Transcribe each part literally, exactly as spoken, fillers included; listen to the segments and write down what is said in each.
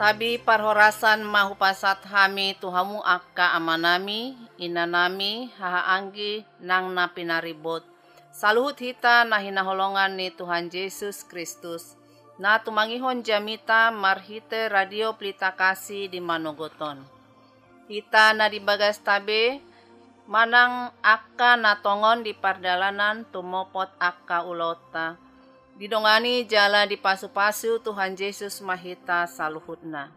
Gabe parhorasan ma hupasahat hami tu hamu angka amanami, inanami, hahaanggi nang na pinaribot, saluhut hita na hinaholongan ni Tuhan Jesus Kristus, na tumangihon jamita marhite Radio Pelita Kasih di manogot on. Hita na di bagasta be, manang angka na tongon di pardalanan tumopot angka ulaonta, didongani jala dipasupasu Tuhan Jesus ma hita saluhutna.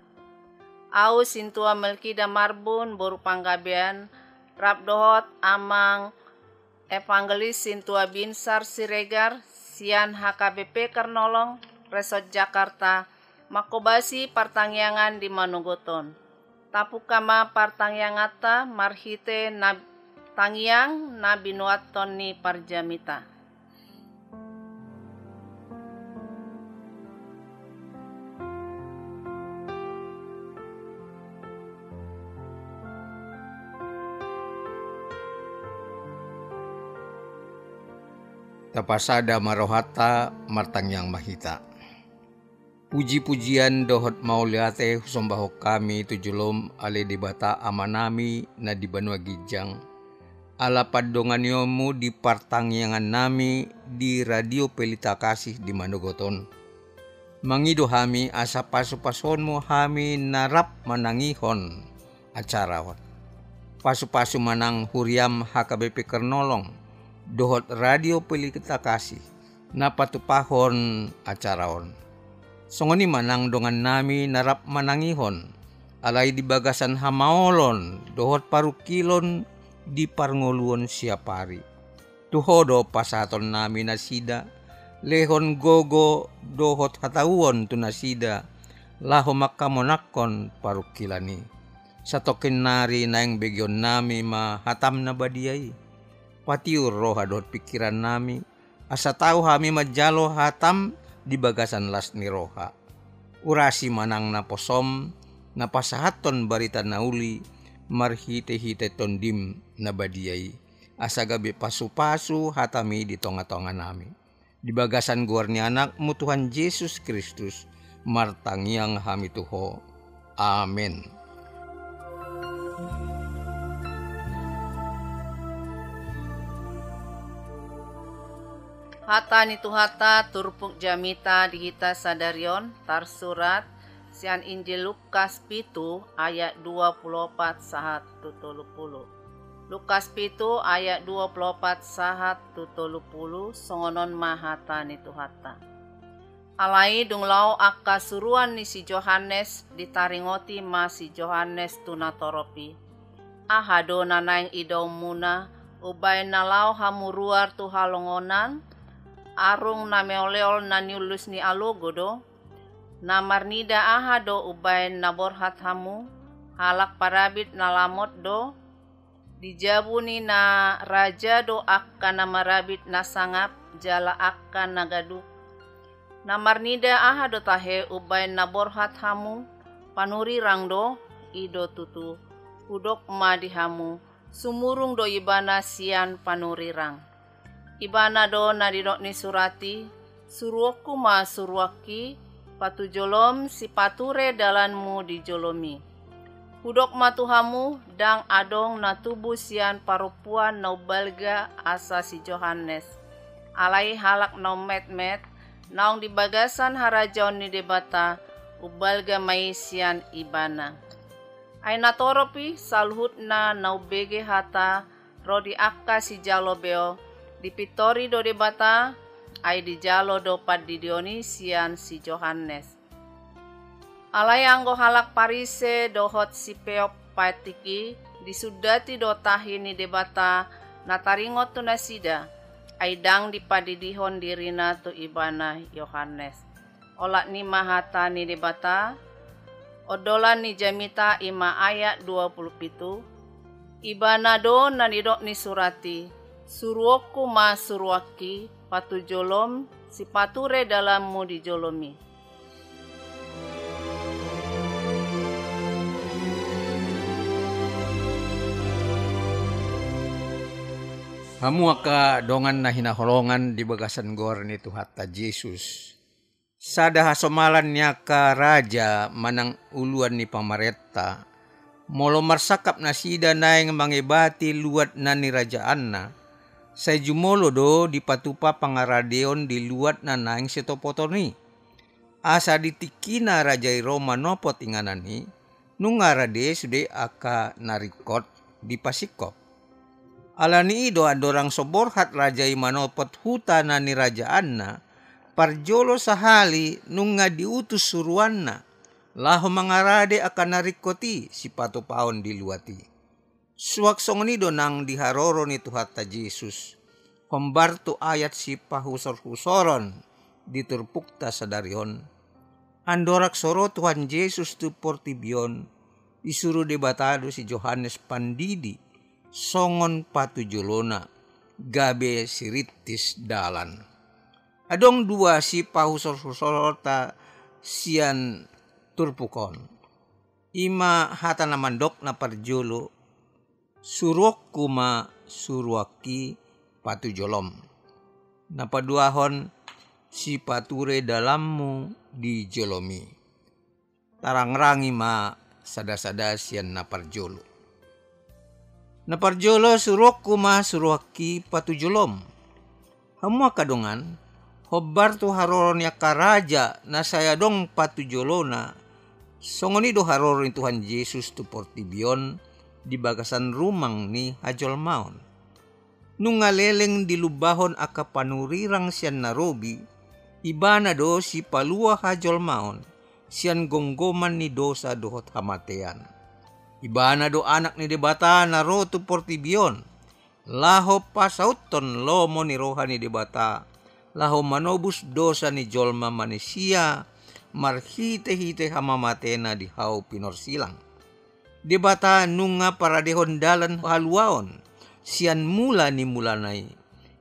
Ahu Sintua Melkida Marbun boru Panggabean, rap dohot amang Evangelis Sintua Binsar Siregar, sian H K B P Kernolong, Resort Jakarta, manghobasi partangiangan di manogot on. Tapungka ma partangianganta marhite na tangiang na binuathon ni parjamita. Tapasada ma rohanta, martangiang ma hita. Puji-pujian dohot mauliate husombahon hami tu jolom, ale Debata Amanami na di banua ginjang, ala pandonganionmu di partangiangannami di Radio Pelita Kasih di manogot on. Mangido hami asa pasu-pasuonmu hami na rap manangihon acara on. Pasu-pasu ma nang huriam H K B P Kernolong dohot Radio Pelita Kasih na patupahon acara on. Songon i ma nang dongannami na rap manangihon, alai di bagasan hamaolon dohot parungkilon di parngoluon siapari. Tu Ho do pasahatonnami nasida, lehon gogo dohot hatauon tu nasida, laho mangkamonangkon parungkilan i. Satongkin nari naeng begeonnami ma hatam na badia i. Patiur roha dohot pingkirannami, asa tau hami manjalo hatam di bagasan las ni roha. Urasi ma nang naposom, na pasahathon barita na uli marhite-hite Tondim na badia i, asa gabe pasu-pasu hatami di tonga-tonganami. Di bagasan goar ni Anakmu Tuhan Jesus Kristus, martangiang hami tu Ho. Amen. Hata ni Tuhanta turpuk jamita di hita sadari on tarsurat sian Injil Lukas pitu ayat dua pulu opat sahat tu tolu pulu. Lukas pitu ayat dua pulu opat sahat tu tolu pulu, songon on ma hata ni Tuhanta. Alai dung laho angka suruan ni si Johannes, ditaringoti ma si Johannes tu natorop i: Aha do na naeng idaonmuna, umbaen na laho hamu ruar tu halongonan, arung na meol-eol na niullus ni alogo do? Na marnida aha do umbaen na borhat hamu? Halak parabit na lamot do? Di jabu ni na raja do angka na marabit na sangap jala angka na gaduk? Na marnida aha do tahe umbaen na borhat hamu? Panurirang do? I do tutu. Hudok ma di hamu, sumurung do ibana sian panurirang. Ibana do na nidok ni surat i: Suruonku ma suruanki, patujolom sipature dalanmu di jolom i. Hudok ma tu hamu, ndang adong na tubu sian parompuan na umbalga asa si Johannes. Alai halak na ummetmet, naung di bagasan harajaon ni Debata, umbalga ma i sian ibana. Ai natorop i saluhutna na umbege hata ro di angka sijalo beo, dipintori do Debata, ai dijalo do pandidion i sian si Johannes. Alai anggo halak Parise dohot sipeop patik i, disundati do tahi ni Debata na taringot tu nasida, ai ndang dipandidihon dirina tu ibana Johannes. Olat ni ma hata ni Debata. Ondolan ni jamita i ma ayat dua pulu pitu. Ibana do na nidok ni surat i: Suruonku ma suruanki, patujolom sipature dalanmu di jolom i. Hamu angka dongan na hinaholongan di bagasan goar ni Tuhanta Jesus. Sada hasomalan ni angka raja manang uluan ni pamarenta, molo marsangkap nasida naeng mangebati luat na nirajaanna, sai jumolo do dipatupa pangaradeon di luat na naeng sitopoton i. Asa di tingkina raja i ro manopot inganan i, nunga rade sude angka na ringkot dipasingkop. Ala ni i do andorang so borhat raja i manopot huta na nirajaanna, parjolo sahali nunga diutus suruanna laho mangarade angka na ringkot i sipatupaon di luat i. Suang songon i do nang di haroro ni Tuhanta Jesus, hombar tu ayat sipahusorhusoron di turpukta sadari on. Andorang so ro Tuhan Jesus tu portibi on, isuru Debata do si Johannes Pandidi songon patujolona, gabe sirintis dalan. Adong dua sipahusorhusoronta sian turpuk on. I ma hata na mandok na parjolo, suruonku ma suruonki patujolom. Na paduahon, sipature dalanmu di jolom i. Tarangrangi ma sadasada sian na parjolo. Na parjolo, suruonku ma suruonki patujolom. Hamu angka dongan, hombar tu haroro ni angka raja na sai adong patujolona, songon i do haroro ni Tuhan Jesus tu portibi on di bagasan rumang ni hajolmaon. Nunga leleng dilumbahon angka panurirang sian na robi, Ibana do sipalua hajolmaon sian gomgoman ni dosa dohot hamatean. Ibana do Anak ni Debata na ro tu portibi on, laho pasauthon lomo ni roha ni Debata, laho manobus dosa ni jolma manisia marhitehite hamamatena di hau pinorsilang. Debata nunga paradehon dalan haluaon sian mula ni mulana i.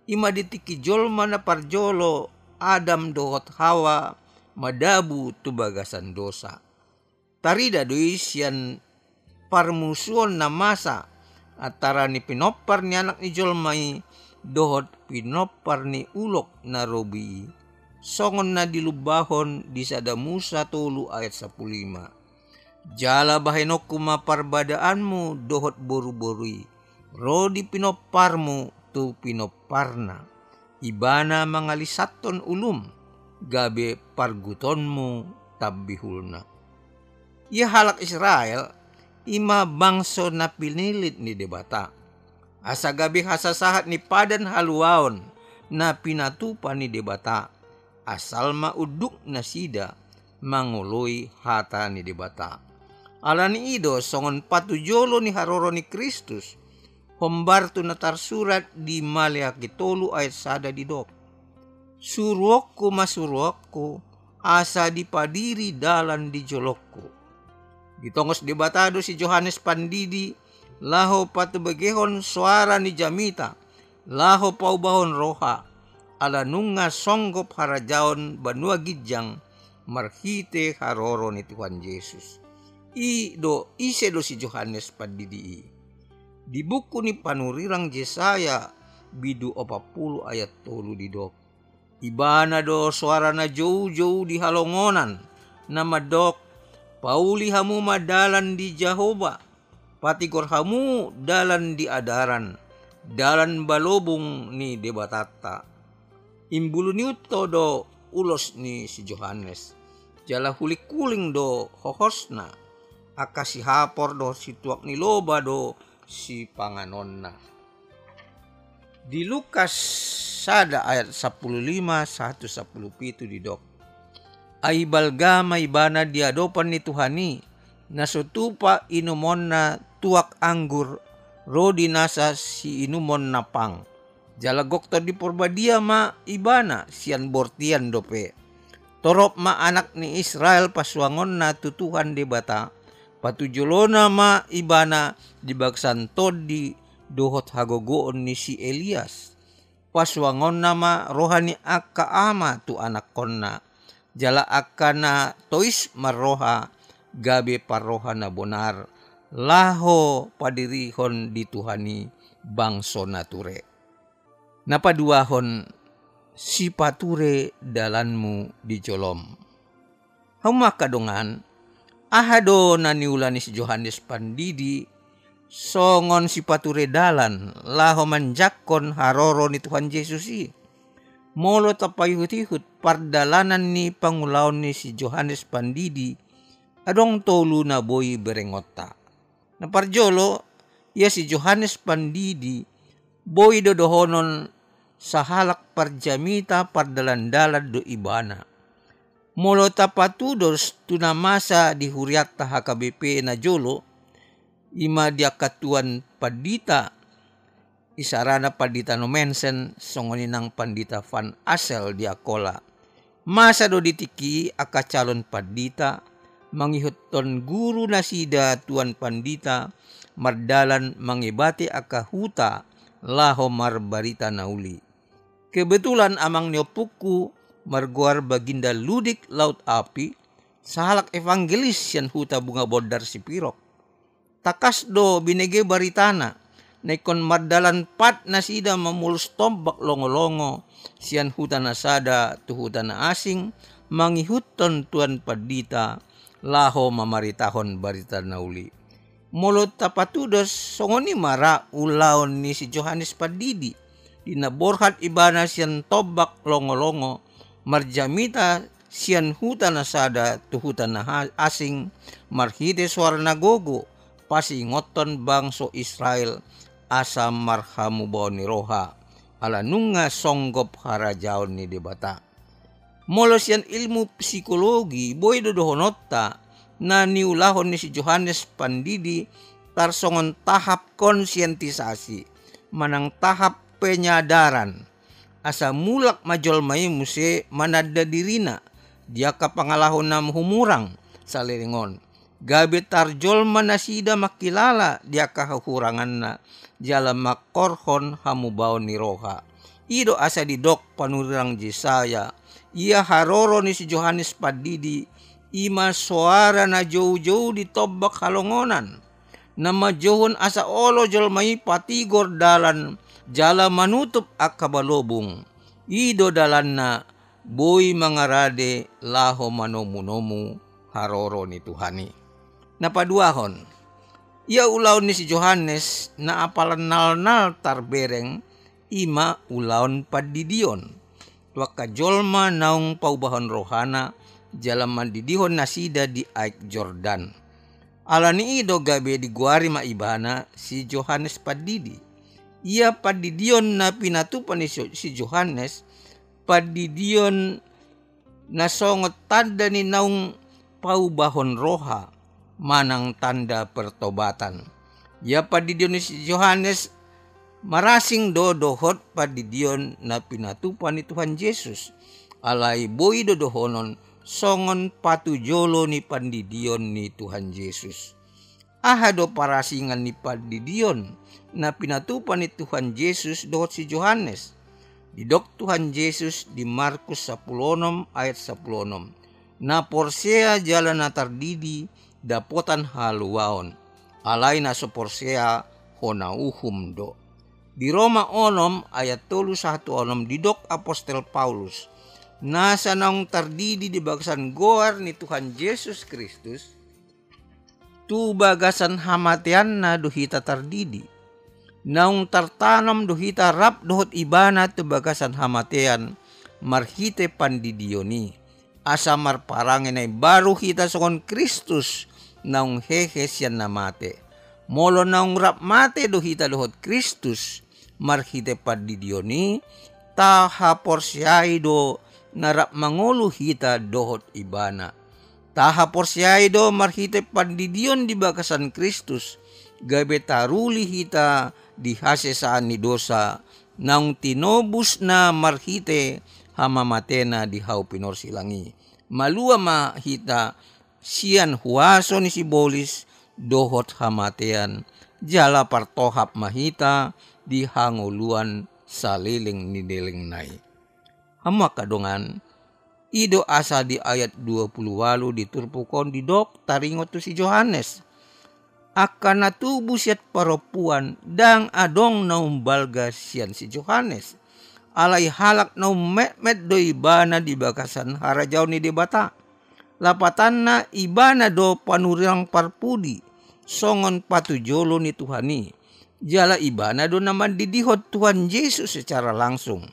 I ma di tingki jolma na parjolo, Adam dohot Hawa, madabu tu bagasan dosa. Tarida do i sian parmusuon na masa antara ni pinompar ni Anak ni jolma i dohot pinompar ni ulok na robi i, songon na dilumbahon di sada Musa tolu ayat sampulu lima. Jala bahenonku ma parbadaanmu dohot boruboru i ro di pinomparmu tu pinomparna. Ibana mangalisathon ulum, gabe pargutonmu tambihulna. Ia halak Israel, i ma bangso na pinillit ni Debata, asa gabe hasasahat ni padan haluaon na pinatupa ni Debata, asal ma unduk nasida mangoloi hata ni Debata. Ala ni i do songon patujolo ni haroro ni Kristus, hombar tu na tarsurat di Maleaki tolu ayat sada didok: Suruonku ma suruonku, asa dipadiri dalan di jolongku. Ditongos Debata do si Johannes Pandidi laho patubegehon soara ni jamita, laho paubahon roha, ala nunga songgop harajaon banua ginjang marhite haroro ni Tuhan Jesus. I do, ise do si Johannes Pandidi i? Di buku ni panurirang Jesaya bindu opat pulu ayat tolu didok: Ibana do soara na joujou di halongonan, na mandok: Pauli hamu ma dalan di Jahowa, patigor hamu dalan di adaran, dalan balobung ni Debatanta. Imbulu ni unto do ulos ni si Johannes, jala hulinghuling do hohosna, angka sihapor dohot situak ni loba do sipanganonna. Di Lukas sada ayat sampulu lima sahat tu sampulu pitu didok: Ai balga ma ibana di adopan ni Tuhan i, na so tupa inumonna tuak anggur ro di nasa siinumonna pang. Jala gok Tondi Porbadia ma ibana sian bortian dope. Torop ma anak ni Israel pasuangonna tu Tuhan Debata, patujolona ma ibana di bagasan tondi dohot hagogoon ni si Elias. Pasuangonna ma roha ni angka ama tu anakkonna, jala angka na tois marroha gabe parroha na bonar, laho padirihon di Tuhan i bangso na ture. Na paduahon, Sipature dalanmu di jolom. Hamu angka dongan, aha do na niula ni si Johannes Pandidi songon sipature dalan laho manjangkon haroro ni Tuhan Jesus i? Molo tapaihut-ihut pardalanan ni pangulaon ni si Johannes Pandidi, adong tolu na boi berengonta. Na parjolo, ia si Johannes Pandidi boi do dohonon sahalak parjamita pardalan-dalan do ibana. Molo tapatudos tu na masa di hurianta H K B P na jolo, i ma di angka tuan pandita, isarana Pandita Nommensen, songon i nang Pandita Van Assel di Angola. Masa do di tingki i angka calon pandita mangihuthon guru nasida tuan pandita mardalan mangebati angka huta laho marbarita na uli. Kebetulan amang ni ompungku margoar Baginda Ludik Laut Api, sahalak evangelis sian huta Bunga Bondar Sipirok. Tangkas do binege baritana, na ingkon mardalan pat nasida mamolus tombak longo-longo sian huta na sada tu huta na asing, mangihuthon tuan pandita laho mamaritahon barita na uli. Molo tapatudos, songon i ma ra ulaon ni si Johannes Pandidi, di na borhat ibana sian tombak longo-longo, marjamita sian huta na sada tu huta na ha-, asing, marhite soara na gogo, pasingothon bangso Israel asa marhamubaon ni roha, ala nunga songgop harajaon ni Debata. Molo sian ilmu psikologi, boi do dohononta na niulahon ni si Johannes Pandidi tarsongon tahap konsientisasi, manang tahap penyadaran, asa mulak ma jolma i muse mananda dirina di angka pangalaho na humurang saleleng on, gabe tarjolma nasida mangkilala di angka hahuranganna, jala mangkorhon hamubaon ni roha. I do asa didok panurirang Jesaya, ia haroro ni si Johannes Pandidi, i ma soara na joujou di tombak halongonan, na manjouhon asa olo jolma i patigor dalan jala manutup angka balobung. I do dalanna boi mangarade laho manomu-nomu haroro ni Tuhan i. Na paduahon, ia ulaon ni si Johannes na apala nalnal tarbereng, i ma ulaon pandidion tu angka jolma naung paubahon rohana jala mandidihon nasida di Aek Jordan. Ala ni i do gabe digoari ma ibana si Johannes Pandidi. Ia pandidion na pinatupa ni si, si Johannes, pandidion na songon tanda ni naung paubahon roha, manang tanda pertobatan. Ia pandidion ni si Johannes marasing do dohot pandidion na pinatupa ni Tuhan Jesus. Alai boi do dohonon songon patujolo ni pandidion ni Tuhan Jesus. Aha do parasingan ni pandidion na pinatupa ni Tuhan Jesus dohot si Johannes? Didok Tuhan Jesus di Markus sampulu onom ayat sampulu onom, na porsea jala na tardidi dapotan haluaon, alai na so porsea hona uhum do. Di Roma onom ayat tolu sahat tu onom didok apostel Paulus, nasa naung tardidi di bagasan goar ni Tuhan Jesus Kristus, tu bagasan hamateanna do hita tardidi. Naung tartanom do hita rap dohot ibana tu bagasan hamatean marhite pandidion i, asa marparange na imbaru hita songon Kristus naung hehe sian na mate. Molo naung rap mate do hita dohot Kristus marhite pandidion i, tahaporseai do na rap mangolu hita dohot ibana. Tahaporseai do marhite pandidion di bagasan Kristus, gabe taruli hita di hasesaan ni dosa, naung tinobusna marhite hamamatena di hau pinorsilang i. Malua ma hita sian huaso ni sibolis dohot hamatean, jala partohap ma hita di hangoluan saleleng ni lelengna i. Hamu angka dongan, i do asa di ayat dua pulu ualu di turpuk on didok taringot tu si Johannes. Angka na tubu sian parompuan ndang adong na umbalga sian si Johannes. alai halak na ummetmet do ibana di bagasan harajaon ni Debata. Lapatanna, ibana do panurirang parpudi songon patujolo ni Tuhan i. Jala ibana do na mandidihon Tuhan Jesus secara langsung.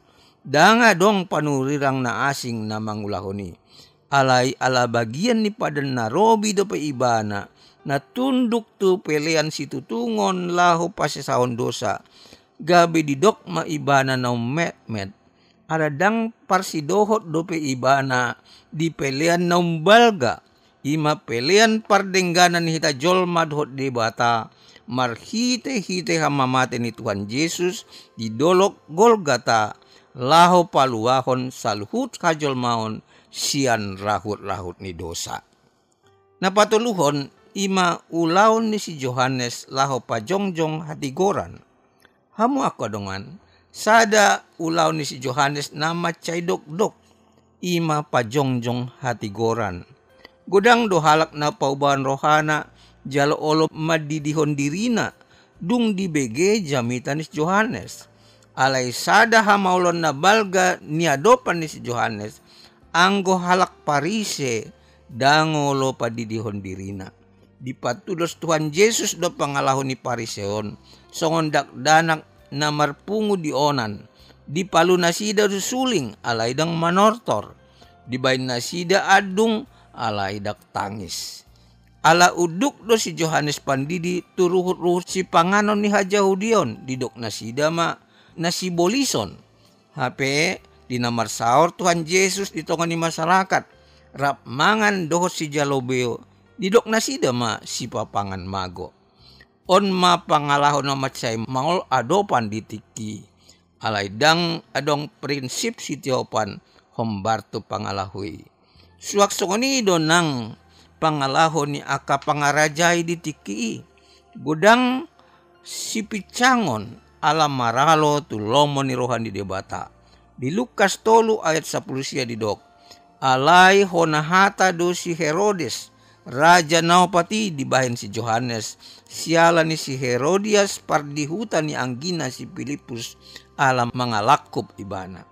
Ndang adong panurirang na asing na mangulahon i. Alai ala bagian ni padan na robi dope ibana, na tunduk tu pelean situtungon laho pasesahon dosa, gabe didok ma ibana na ummetmet. Ala ndang parsidohot dope ibana di pelean na umbalga, i ma pelean pardengganan ni hita jolma dohot Debata, marhitehite hamamate ni Tuhan Jesus di dolok Golgata, laho paluahon saluhut hajolmaon sian rahutrahut ni dosa. Na patoluhon, i ma ulaon ni si Johannes laho pajongjong hatigoran. Hamu angka dongan, sada ulaon ni si Johannes na mansai dokdok, i ma pajongjong hatigoran. Godang do halak na paubahon rohana jala olo mandidihon dirina dung dibege jamita ni si Johannes. Alai sada hamaolon na balga niadopan ni si Johannes, anggo halak Parise ndang olo pandidihon dirina. Dipatudos Tuhan Jesus do pangalaho ni Parise on songon dakdanak na marpungu di onan, dipalu nasida do suling alai ndang manortor, dibaen nasida andung alai ndang tangis. Ala unduk do si Johannes Pandidi tu ruhutruhut sipanganon ni hajahudion, didok nasida ma na sibolison. Hape di na marsaor Tuhan Jesus di tonga ni masyarakat, rap mangan dohot sijalo beo, didok nasida ma sipapangan mago. On ma pangalaho na mansai maol adopan di tingki i. Alai ndang adong prinsip sitiopan hombar tu pangalaho i. Suang songon i do nang pangalaho ni angka pangarajai di tingki i. Godang sipincangon ala maralo tu lomo ni roha ni Debata. Di Lukas tolu ayat sampulu sia didok, alai hona hata do si Herodes, raja na opat i, dibahen si Johannes, siala ni si Herodias pardihuta ni anggina si Pilippus ala mangalangkup ibana.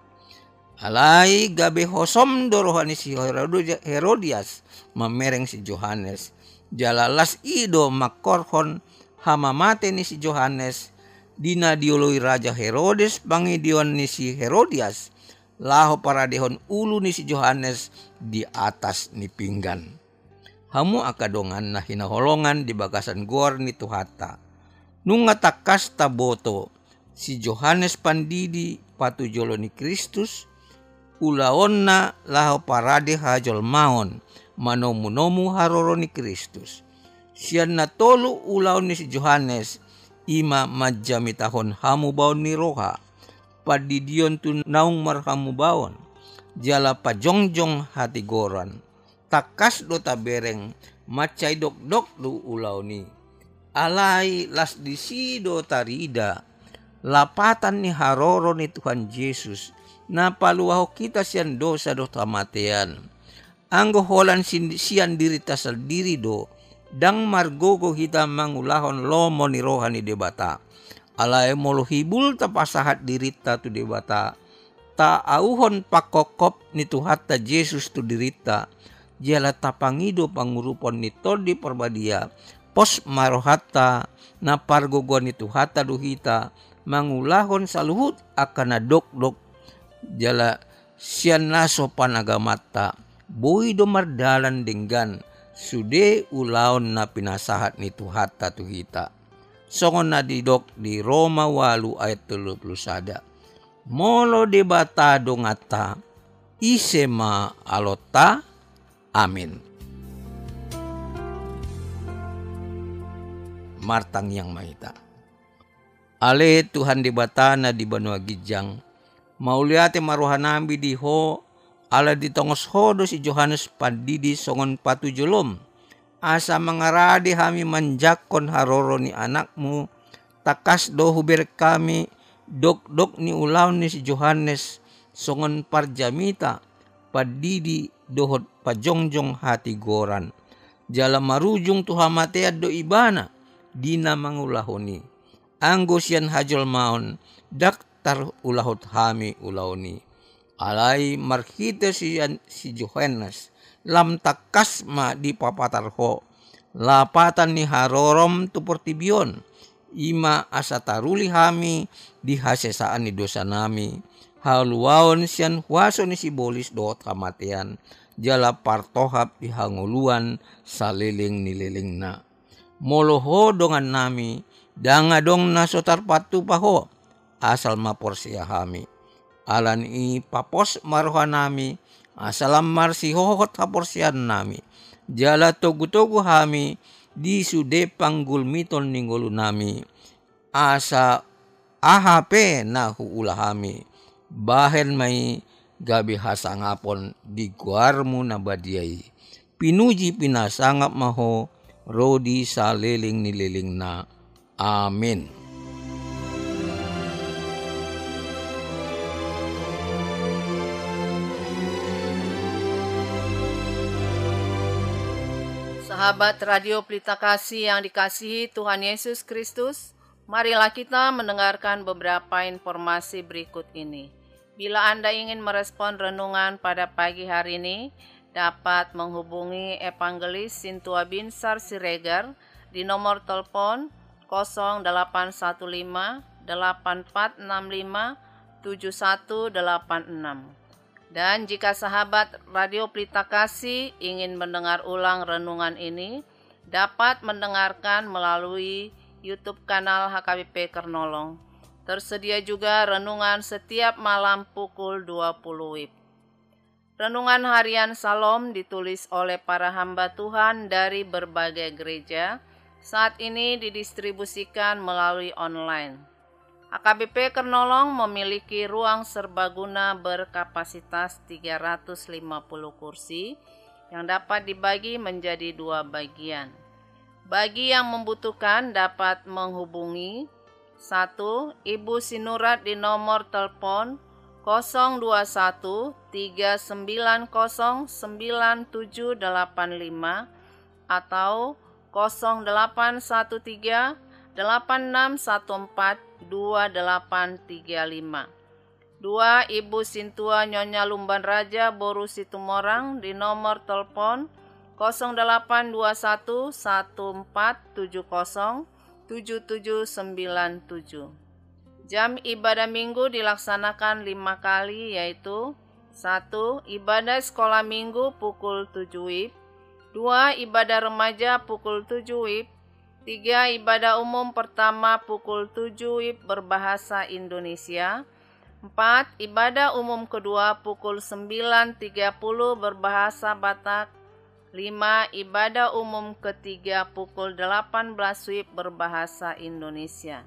Alai gabe hosom do roha ni si Herodi-, Herodias mamereng si Johannes. Jala las i do mangkorhon hamamate ni si Johannes, di na dioloi Raja Herodes pangidoan ni si Herodias, laho paradehon ulu ni si Johannes di atas ni pinggan. Hamu angka dongan na hinaholongan di bagasan goar ni Tuhanta. Nunga tangkas taboto, si Johannes Pandidi patujolo ni Kristus, ulaonna laho parade hajolmaon, manomunomu haroro ni Kristus. Sian na tolu ulaon ni si Johannes, i ma manjamitahon hamubaon ni roha, pandidion tu naung marhamubaon, jala pajongjong hatigoran. Tangkas do tabereng, mansai dokdok do ulaon i. Alai las disi do tarida lapatan ni haroro ni Tuhan Jesus, na paluahon hita sian dosa dohot hamatean. Anggo holan sin-, sian dirinta sandiri do, ndang margogo hita mangulahon lomo ni roha ni Debata. Alai molo hibul tapasahat dirinta tu Debata, taauhon pangkophop ni Tuhanta Jesus tu dirinta, jala tapangido pangurupon ni Tondi Parbadia, pos ma rohanta, na pargogoan ni Tuhanta do hita, mangulahon saluhut angka na dokdok, jala sian na so panagamanta, boi do mardalan denggan sude ulaon na pinasahat ni Tuhanta tu hita. Songon na didok di Roma ualu ayat tolu pulu sada. Molo Debata donganta, ise ma alonta? Amin. Martangiang ma hita. Ale Tuhan Debata na di banua ginjang, mauliate ma rohanami di Ho, ala ditongos Ho do si Johannes Pandidi songon patujolom, asa mangarade hami manjangkon haroro ni Anakmu. Tangkas do hubereng hami dokdok ni ulaon ni si Johannes songon parjamita, pandidi dohot pajongjong hatigoran. Jala marujung tu hamatean do ibana di na mangulahon i. Anggo sian hajolmaon, ndang tarulahon hami ulaon i. Alai marhite si, si Johannes, lam tangkas ma dipapatar ho lapatan ni harorom tu portibi on, i ma asa taruli hami di hasesaan ni dosanami, haluaon sian huaso ni sibolis dohot hamatean, jala partohap di hangoluan saleleng ni lelengna. Molo ho dongannami, ndang adong na so tarpatupa ho, asal ma porsea hami. Alani i papos ma rohanami, asa lam marsihohot haporseannami, jala togu-togu hami di sude panggulmiton ni ngolunami, asa aha pe na huula hami, bahen ma i gabe hasangapon di goarmu na badia i. Pinuji pinasangap ma ho ro di saleleng ni lelengna. Amin. Sahabat Radio Pelita Kasih yang dikasihi Tuhan Yesus Kristus, marilah kita mendengarkan beberapa informasi berikut ini. Bila Anda ingin merespon renungan pada pagi hari ini, dapat menghubungi Evangelis Sintua Binsar Siregar di nomor telepon kosong delapan satu lima, delapan empat enam lima, tujuh satu delapan enam. Dan jika sahabat Radio Pelita Kasih ingin mendengar ulang renungan ini, dapat mendengarkan melalui YouTube kanal H K B P Kernolong. Tersedia juga renungan setiap malam pukul dua puluh wib. Renungan harian Salom ditulis oleh para hamba Tuhan dari berbagai gereja. Saat ini didistribusikan melalui online. H K B P Kernolong memiliki ruang serbaguna berkapasitas tiga ratus lima puluh kursi yang dapat dibagi menjadi dua bagian. Bagi yang membutuhkan dapat menghubungi: satu, Ibu Sinurat di nomor telepon kosong dua satu tiga sembilan kosong sembilan tujuh delapan lima atau kosong delapan satu tiga delapan enam satu empat dua delapan tiga lima. Dua, Ibu Sintua Nyonya Lumban Raja boru Situmorang di nomor telepon kosong delapan dua satu satu empat tujuh kosong tujuh tujuh sembilan tujuh. Jam ibadah Minggu dilaksanakan lima kali, yaitu: satu, ibadah sekolah Minggu pukul tujuh wib. Dua, ibadah remaja pukul tujuh wib. Tiga, ibadah umum pertama pukul tujuh wib berbahasa Indonesia. Empat, ibadah umum kedua pukul sembilan tiga puluh berbahasa Batak. Lima, ibadah umum ketiga pukul delapan belas wib berbahasa Indonesia.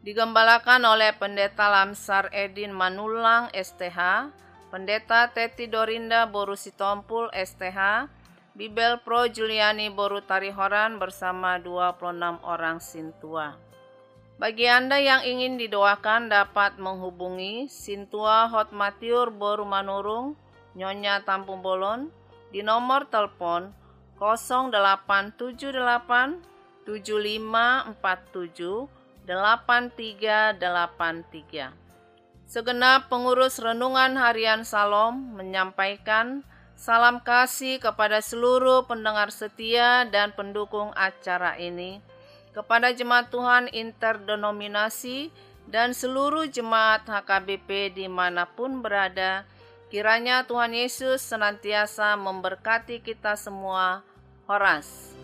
Digembalakan oleh Pendeta Lamsar Edin Manullang, S T H, Pendeta Teti Dorinda boru Sitompul, S T H, Bibelvrouw Juliani boru Tarihoran bersama dua puluh enam orang sintua. Bagi Anda yang ingin didoakan dapat menghubungi Sintua Hotmatiur boru Manurung, Nyonya Tampubolon, di nomor telepon kosong delapan tujuh delapan tujuh lima empat tujuh delapan tiga delapan tiga. Segenap pengurus Renungan Harian Salom menyampaikan salam kasih kepada seluruh pendengar setia dan pendukung acara ini, kepada jemaat Tuhan interdenominasi, dan seluruh jemaat H K B P di mana pun berada. Kiranya Tuhan Yesus senantiasa memberkati kita semua. Horas.